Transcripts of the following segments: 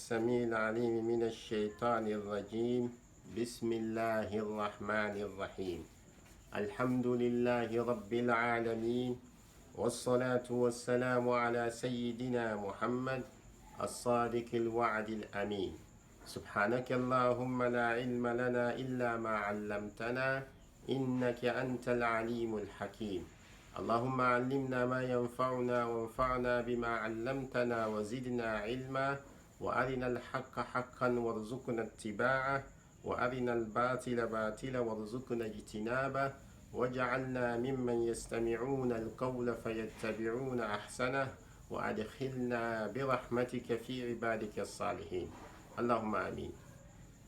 السميع العليم من الشيطان الرجيم بسم الله الرحمن الرحيم الحمد لله رب العالمين والصلاة والسلام على سيدنا محمد الصادق الوعد الأمين سبحانك اللهم لا علم لنا إلا ما علمتنا إنك أنت العليم الحكيم اللهم علمنا ما ينفعنا وانفعنا بما علمتنا وزدنا علما وأرنا الحق حقا وارزقنا اتباعه وأرنا الباطل باطلا وارزقنا اجتنابه واجعلنا ممن يستمعون القول فيتبعون أحسنه وأدخلنا برحمتك في عبادك الصالحين اللهم آمين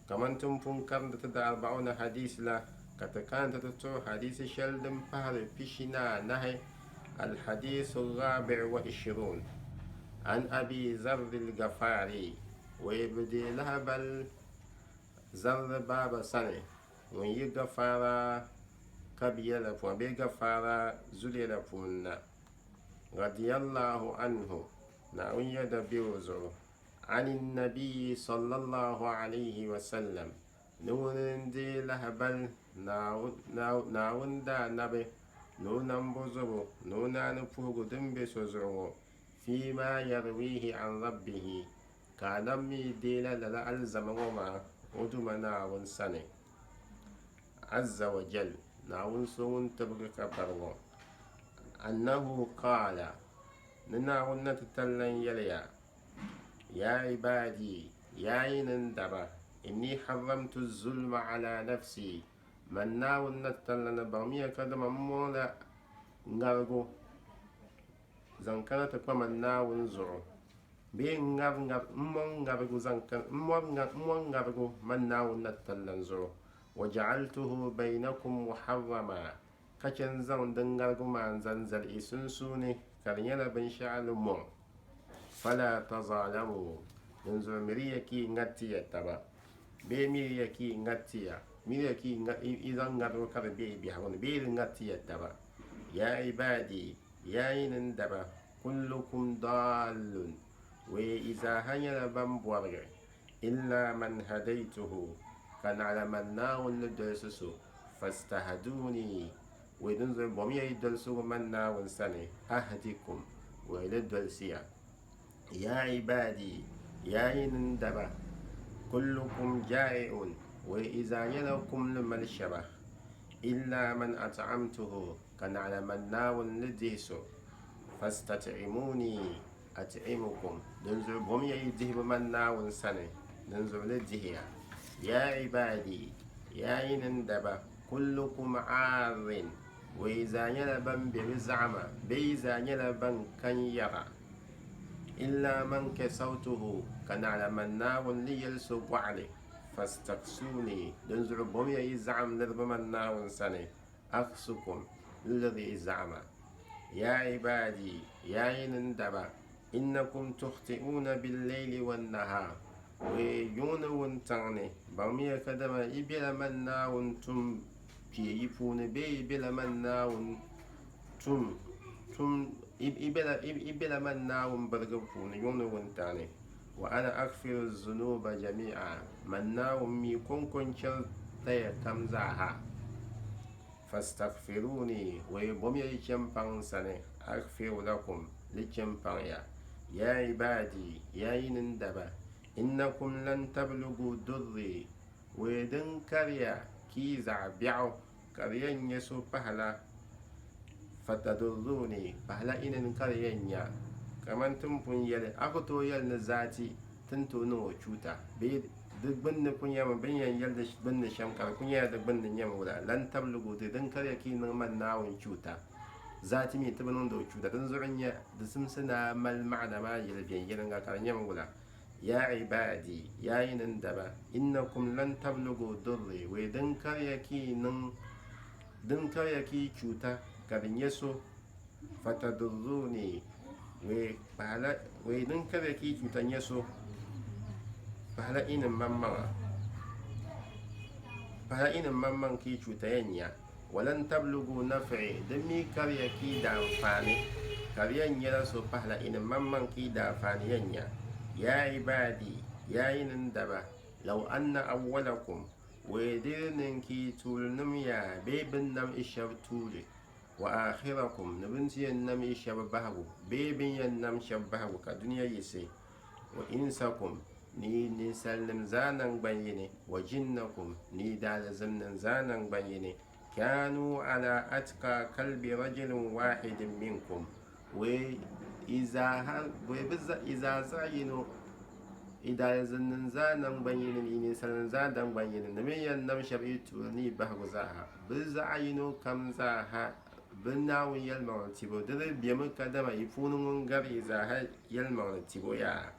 Kaman ti ni pun karindi ti Daarba'una Hadiis la, ka ti kana ti ti tuhi hadiisi shɛli din pahiri 44, Al-Hadiisu Al-Raabi'u wa Ishiruun, An Abi Zarri Al-Ghafaari, wee bɛ deei lahibali Zarri baaba sani ŋun yi Ghafaara kabiila la puuni bee Ghafaara zuliya la puuni na, Radiyallahu anhu, Naawuni yɛda be o zuɣu, An Nabiyi sallallahu alayhi wa sallam, ni ŋuni n-deei lahibali Naawuni Daanabi ni o nambozobo ni o naani puhigu din be so zuɣu ŋɔ, fiima yarwihi an Rabbihi, ka Anabi mi deei la lala alizama ŋɔ maa o Duuma Naawuni sani, Azza wa Jal, Naawuni so ŋun tibigi ka bari ŋɔ, annahu qaala, Ni Naawuni na ti tali lan yɛli ya, Yaa ibaadii, yaa yi ni n daba, inni harramtu zulma ala nafsii, Man Naawuni na ti tali la ni baŋmiya kadama m mɔŋla ŋarigu zaŋ kana ti kpa man Naawuni zuɣu, bee n ŋari ŋari m mɔŋ ŋarigu zaŋ kana m mɔŋ ŋarigu man Naawuni na ti tali lan zuɣu, wa ja'altuhu baynakum muharrama, ka chɛ n-zaŋ din ŋarigu maa n-zaŋ zali yi sunsuuni ka di nyɛla binshɛɣu ni mɔŋ. Fala tazaalamu, dinzuɣu miriya ka yi ŋariti ya taba, bee miriya ka yi ŋariti ya, miriya ka yi zaŋ ŋarigu ka di be yi biɛhigu ni bee yi di ŋariti ya taba. Yaa ibaadi, yaa yinim daba, kullukum daallun, wee yi zaaha nyɛla ban bɔrigi, illaa man hadaytuhu, ka naɣila man Naawuni ni dolsi so, Fastahaduuni, wee dinzuɣu bomiya yi dolsigu man Naawuni sani, ahdikum, wee ni dolsi ya. Yaa ibaadi, yaa yinim daba, kullukum jaa'i'un, wee yi zaa nyɛla kum ni mali shɛba, illaa man at'amtuhu, ka naɣila man Naawuni ni dihi so, fastat'imuuni at'imukum, dinzuɣu bomiya yi dihibu man Naawuni sani, dinzuɣu ni dihi ya. Yaa ibaadi, yaa yinim daba, kullukum aarin, o yi zaa nyɛla ban be bɛ zaɣima bee yi zaa nyɛla ban kan yɛra, illaa man kasawtuhu, ka naɣila man Naawuni ni yɛli so bɔɣili, fastaksuuni, dinzuɣu bomiya yi zaɣim niriba man Naawuni sani, Aksukum, n-liri yi zaɣima. Yaa ibaadi, yaa yinim daba, innakum tukhti'uuna bil-layli wan-nahaar, Wee, yuŋ ni wuntaŋ ni, baŋmiya kadama yi bela man Naawuni tum kpee yi puuni bee yi bela man Naawuni tum, tum, yi bela, yi bela man Naawuni birigibu puuni yuŋ ni wuntaŋ ni. Wa ana aghfiru zunuuba jami'a, Man Naawuni mi kɔŋko n-chɛri taya kam zaaha. Fastaghfiruuni, Wee bomiya yi chɛ m-paŋ n sani, aghfir lakum, li chɛ m-paŋ ya. Ya ibaadi, Yaa yinim daba, innakum lan tablugu durri, Wee din kariya ka yi zaɣ biɛɣu ka di yɛn nyɛ so pahila fatadurruuni, pahila inin ka di yɛn nya. Kamani ti ni pun yɛli, a ku tooi yɛli ni zaati ti ni tooi niŋ o chuuta bee di gbunni ku nyɛmi bɛ ni yɛn yɛli di gbunni shɛm ka di ku nyɛla di gbunni nyɛmi wula, lan tabligu di din kariya ka yi niŋ man Naawuni chuuta. Zaati mi ti bi niŋdi o chuuta, dinzuɣu n-nyɛ di simsi ni a mali maana maa yɛli viɛnyɛliŋga ka di nyɛmi wula. Yaa ibaadi, yaa yinim daba, innakum lan tablugu durri, wee din kariya ka yi niŋ, din kariya ka yi chuuta ka di nyɛ so, fatadurruuni, wee pahila, wee din kariya ka yi chuuta nyɛ so, pahila inim maŋmaŋa, pahila inim maŋmaŋ ka yi chuuta yɛn nya. Walan tablugu naf'i, din mi kariya ka yi daanfaani, ka di yɛn nyɛla so pahila inim maŋmaŋ ka yi daanfaani yɛn nya. Yaa ibaadi! Yaa yinim daba, law anna awwalakum, wee di di niŋ ka yi tuulinim yaa bee bɛ ni nam yi shɛba tuuli, wa aakhirakum, ni bɛ ni ti yɛn nam yi shɛba bahigu bee bɛ ni yɛn nam shɛba bahigu ka dunia yiɣisi, wa insakum, ni yi ninsalinim zaa naŋgban yini, wa jinnakum, ni yi daalizimnim zaa naŋgban yini, kaanuu alaa atqa kalbi rajulin waahidin minkum, wee yi zaaha, wee bɛ yi zaa zaɣ yino, yi daalizimnim zaa naŋgban yini ni yi ninsalinim zaa naŋgban yini, ni bɛ ni yɛn nam shɛba yi tuuli ni yi bahigu zaaha, bɛ zaɣ yino kam zaaha bɛ Naawuni yɛlimaŋli tibu, di di bemi kadama yi puuni ŋun gari yi zaaha yɛlimaŋli tibu yaa.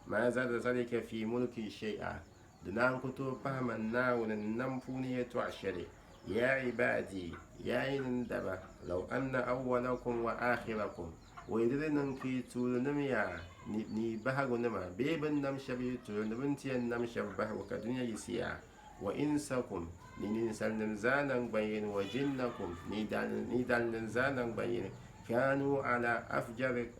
Maa zada zalika fi mulki shay'a, di naan ku tooi pahi man Naawuni n nam puuni yɛtɔɣ shɛli, Yaa ibaadi, yaa yinim daba, law anna awwalakum wa aakhirakum, wee di di niŋ ka yi tuulinim yaa ni yi bahigunima bee bɛ ni nam shɛba yi tuuli ni bɛ ni ti yɛn nam shɛba bahigu ka dunia yiɣisi yaa, wa insakum, ni ninsalinim zaa naŋgbanyini, wa jinnakum, ni yi dalinim zaa naŋgbanyini, kaanuu alaa afjari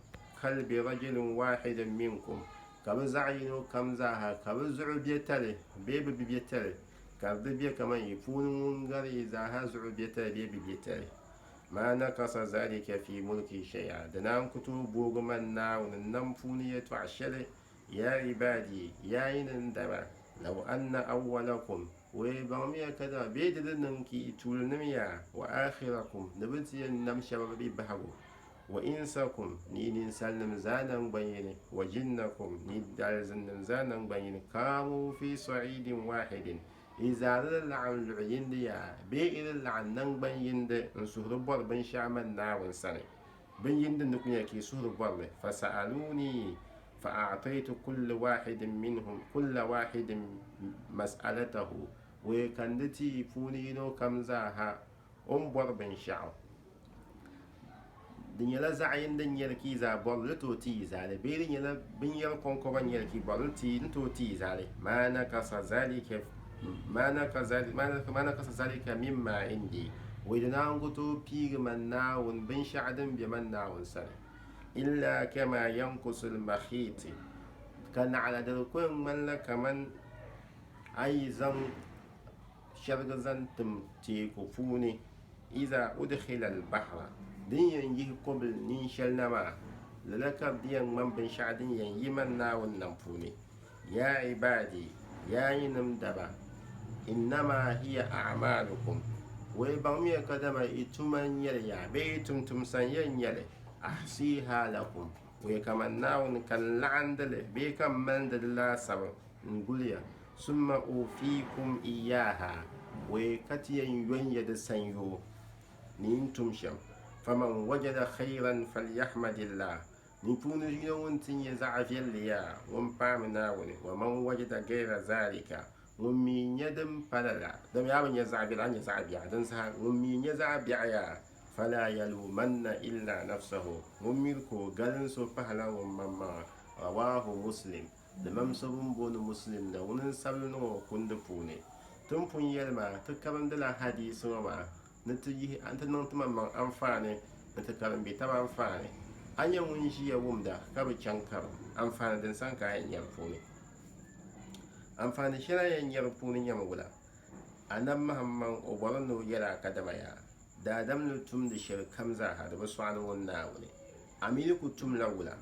kalbi rajulin waahidin minkum, ka bɛ zaɣ yino kam zaaha ka bɛ zuɣu be tali bee bɛ bi be tali, ka di be kaman yi puuni ŋun gari yi zaaha zuɣu be tali bee bi be tali. Maa nakasa zalika fi mulki shay'a, di naan ku tooi boogi man Naawuni nam puuni yɛtɔɣ shɛli Yaa ibaadi, yaa yinim daba, law anna awwalakum, wee baŋmiya kadama bee di di niŋ ka yi tuulinim yaa, wa aakhirakum, ni bɛ ni ti yɛn nam shɛba bɛ bahigu, wa insakum, ni yi ninsalinim zaa naŋgbanyini, wa jinnakum, ni yi daalizinnim zaa naŋgbanyini, kaamuu fi sa'iidin waahidin, yi zaa di di laɣim luɣ yindi yaa, bee yi di laɣim naŋgban yindi n-suhuri bɔri binshɛɣu man Naawuni sani. Bin yini din ni ku nyɛ ka yi suhuri bɔri li, fasa'aluunii fa'a'taytu kulla waahidin minhum kulla waahidin mas'alatahu, wee ka n di ti yi puuni yino kam zaaha o ni bɔri binshɛɣu. Di nyɛla zaɣ yini din nyɛli ka yi zaa bɔri li ni tooi ti yi zaa li bee di nyɛla binyɛr kɔŋkɔba n-nyɛli ka yi bɔri li ni tooi ti yi zaa li. Maa nakasa zalika Ma nakasa zalika mimma indi, wee di naan ku tooi piigi man Naawuni binshɛɣu din be man Naawuni sani, illa kama yankusul makhiti, ka naɣila di di ku yɛn ŋmanila kaman a yi zaŋ shɛrigi zaŋ tim teeku puuni, iza udkhila al-bahra, din yɛn yihi kobil nin shɛli na maa, lala ka di yɛn ŋmani binshɛɣu din yɛn yi man Naawuni nam puuni. Yaa ibaadi, yaa yinim daba, innama hiya a'maalukum, wee baŋmiya kadama yi tuma n-nyɛ li yaa bee yi tumtumsa n-yɛn nyɛ li, ahsiiha lakum, wee kaman Naawuni ka n laɣindi li bee ka m malindi li laasabu n-guli ya, summa uufiikum iyaaha, wee ka ti yɛn yon ya di sanyoo ni yi ni tum shɛm, faman wajada khayran falyahmadillah, Ni puuni yino ŋun ti nyɛ zaɣ viɛlli yaa, ŋun paami Naawuni, wa man wajada gayra zalika, ŋun mi nya din pa lala, dama yaa bi nya zaɣ viɛlli, a ni nya zaɣ biɛɣu, din saha ŋun mi nya zaɣ biɛɣu yaa, fala yalumanna illa nafsahu, ŋun miri ka o galinsi o pahila ŋun maŋmaŋa. Rawahu Muslim. Limam so bɛ ni booni Muslim la, ŋuni n-sabili niŋ o kundi puuni. Ti ni pun yɛli maa, ti karimdila hadiisi ŋɔ maa ni ti yihi nti niŋ ti maŋmaŋ anfaani ni ti karim bɛ taba anfaani. A nyɛ ŋun ʒiya wumda ka bi chaŋ karim, anfaani din sani ka a yɛn nya di puuni. Anfaani shɛli a yɛn nya di puuni nyɛmi wula? Anabi Mahammaŋ o bɔri ni o yɛli a kadama yaa, daadam ni tumdi shɛli kam zaaha di bi sɔɣi ni ŋun Naawuni. A mi ni ku tumla wula?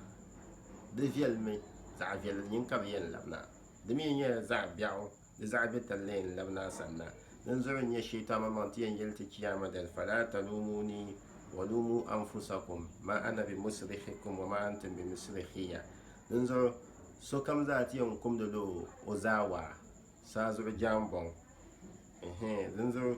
Di viɛlimi, zaɣ viɛlli nyin ka bɛ yɛn labina. Di mi nyɛla zaɣ biɛɣu, di zaɣ biɛtali yɛn labina a sanna. Dinzuɣu n-nyɛ Shiitan maŋmaŋ ti yɛn yɛli ti Chiyaama dali, Falaa taluumuunii wa luumuu anfusakum, maa ana bimusrikhikum wa maa antum bimusrikhiya. Dinzuɣu sokam zaa ti yɛn kumdi la o zaawaa, saa zuɣu jaaŋbɔŋ. Ɛhɛn, dinzuɣu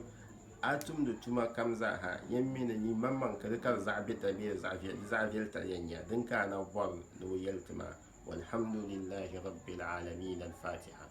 a tumdi tuma kam zaaha, yɛn mi ni yi maŋmaŋ ka di ka di zaɣ biɛtali bee di zaɣ viɛlitali yɛn nyɛ din ka a na bɔri ni o yɛli ti maa. Walhamdulillahi Rabbil Aalamiin. Al-Fatiha.